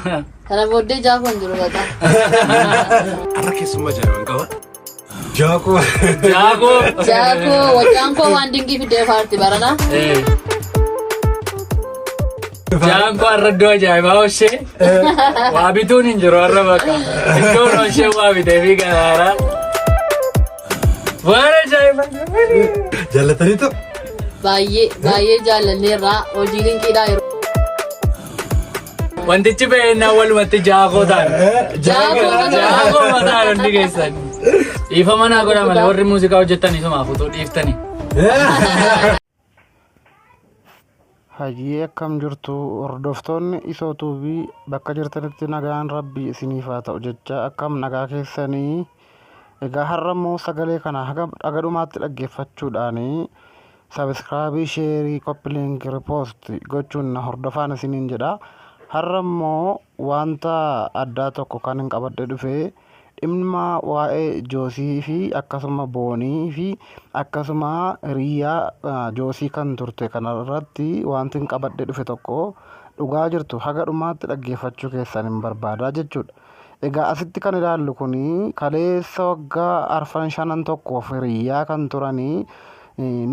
Kana booddee jaakoon jiru baqa. Har'a keessummaa ajaa'iban qaba. Jaakoo. Jaakoo. Jaakoo wacaan koo waan dinqii fiddee faarti barana. Jaankoo har'a iddoo ajaa'ibaa hoshee. Waa bituun hin jiru har'a bakka. Iddoon hoshee waa bitee fi garaara. Waan ajaa'ibaa. Jaallatanii ta'u. Baay'ee baay'ee jaallanneerraa hojii dinqiidhaa yeroo. Wantichi ba'eennaa walumatti jaakoo ta'an. Jaakoo mataa. Jaakoo mataa hundi keessan. Dhiifama naa godha malee warri muuziqaa hojjetan isumaaf utuu dhiiftanii. Hayyee akkam jirtu hordoftoonni Isoo Tuubii bakka jirtanitti nagaan rabbii isiniif haa ta'u jecha akkam nagaa keessanii egaa har'a immoo sagalee kana haga haga dhumaatti dhaggeeffachuudhaan sabiskiraabii sheerii koppi liinki ripoost gochuun na hordofaan isiniin jedha har'a immoo wanta addaa tokko kan hin qabadhe dhufe dhimma waa'ee Joosii fi akkasuma Boonii fi akkasuma hiriyaa Joosii kan turte kanarratti wanti hin qabadhe dhufe tokko dhugaa jirtu haga dhumaatti dhaggeeffachuu keessan hin barbaada jechuudha. Egaa asitti kan ilaallu kun kaleessa waggaa arfan shanan tokkoof hiriyaa kan turanii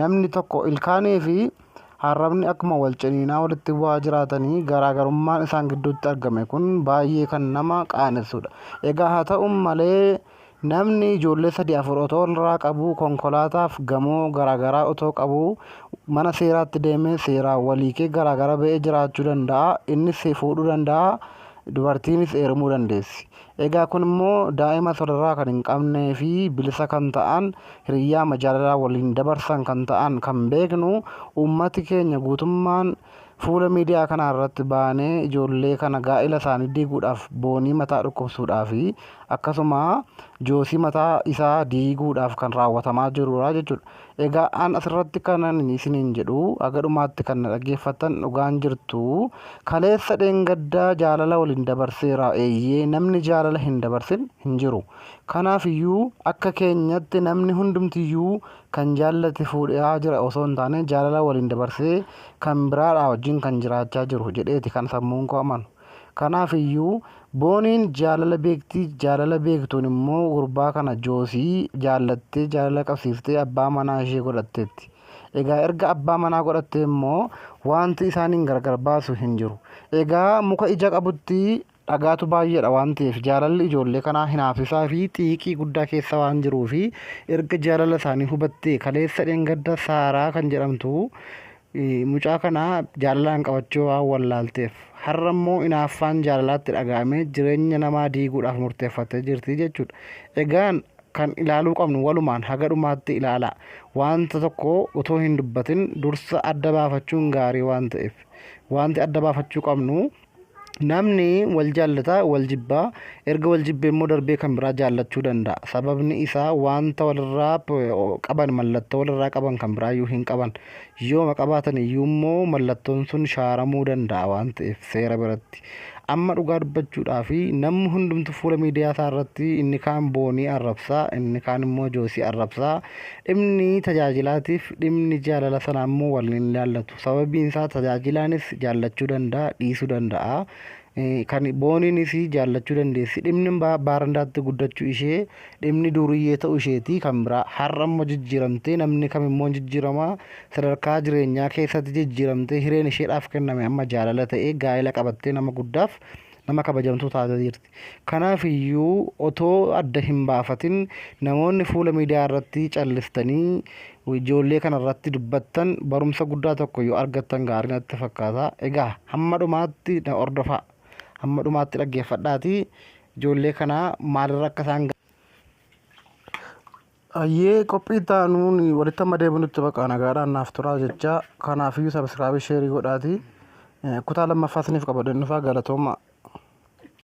namni tokko ilkaanii fi arrabni akkuma wal ciniinaa walitti bu'aa jiraatanii garaagarummaan isaan gidduutti argame kun baay'ee kan nama qaanessudha. Egaa haa ta'u malee namni ijoollee sadii afur otoo irraa qabu konkolaataaf gamoo garaagaraa otoo qabu mana seeraatti deemee seeraan waliikee garaagara ba'ee jiraachuu danda'a. Innis fuudhuu danda'a. Dubartiinis heerumuu dandeessi. Egaa kun immoo daa'ima walirraa kan hin qabnee fi bilisa kan ta'an hiriyyaa jaalalaa waliin dabarsan kan ta'an kan beeknu uummati keenya guutummaan fuula miidiyaa kanaa irratti baanee ijoollee kana gaa'ila isaanii diiguudhaaf boonii mataa dhukkubsuudhaa fi akkasuma joosii mataa isaa diiguudhaaf kan raawwatamaa jirudha jechuudha. Egaa an asirratti kanan isiniin jedhu haga dhumaatti kan na dhaggeeffattan dhugaan jirtu kaleessa dheengaddaa jaalala waliin dabarseera eeyyee namni jaalala hin dabarsin hin jiru. Kanaaf iyyuu akka keenyatti namni hundumtiyyuu kan jaallate fuudhaa jira osoo hin taane jaalala waliin dabarsee kan biraadhaa wajjin kan jiraachaa jiru jedheeti kan sammuun koo amanu. Kanaaf iyyuu booniin jaalala beektii jaalala beektuun immoo gurbaa kana joosii jaallattee jaalala qabsiiftee abbaa manaa ishee godhatteetti. Egaa erga abbaa manaa godhattee immoo wanti isaaniin gargar baasu hin jiru. Egaa muka ija qabutti dhagaatu baay'eedha waan ta'eef jaalalli ijoollee kanaa hinaafisaa fi xiiqii guddaa keessa waan jiruu fi erga jaalala isaanii hubattee kaleessa dheengadda Saaraa kan jedhamtu mucaa kana jaalalaan qabachuu waan wallaalteef har'a immoo inaaffaan jaalalaatti dhaga'amee jireenya namaa diiguudhaaf murteeffattee jirti jechuudha. Egaan kan ilaaluu qabnu walumaan haga dhumaatti ilaalaa. Wanta tokko otoo hin dubbatin dursa adda baafachuun gaarii waan ta'eef wanti adda baafachuu qabnu namni wal jaallata wal jibbaa erga wal jibbee immoo darbee kan biraa jaallachuu danda'a. Sababni isaa wanta walirraa qaban mallattoo walirraa qaban kan biraa iyyuu hin qaban. Yooma qabaatan iyyuu immoo mallattoon sun shaaramuu danda'a waan ta'eef seera biratti. Amma dhugaa dubbachuudhaa fi namni hundumtu fuula miidiyaa isaa irratti inni kaan boonii arrabsaa inni kaan immoo joosii arrabsaa dhimni tajaajilaatiif dhimni jaalala sanaa immoo wal hin ilaallatu. Sababiin isaa tajaajilaanis jaallachuu danda'a dhiisuu danda'a. Kan booniinis jaallachuu dandeessi. Dhimni baarandaatti guddachuu ishee dhimni duriyyee ta'uu isheeti kan biraa. Har'a immoo jijjiiramtee namni kam immoo jijjiirama sadarkaa jireenyaa keessatti jijjiiramtee hireen isheedhaaf kenname amma jaalala ta'ee gaa'ela qabattee nama guddaaf nama kabajamtuu taatee jirti. Kanaaf iyyuu otoo adda hin baafatin namoonni fuula miidiyaa irratti callistanii ijoollee kana irratti dubbattan barumsa guddaa tokko yoo argattan gaarii natti fakkaata. Egaa hamma dhumaatti na hordofaa. Hamma dhumaatti dhaggeeffadhaati ijoollee kana maalirra akka isaan Ayyee qophii taanuun walitti amma deebinutti baqa nagaadhaan naaf turaa jecha kanaafiyyuu sabiskiraabii sheerii godhaati. Kutaa lammaffaa isiniif qabadheen dhufaa galatooma.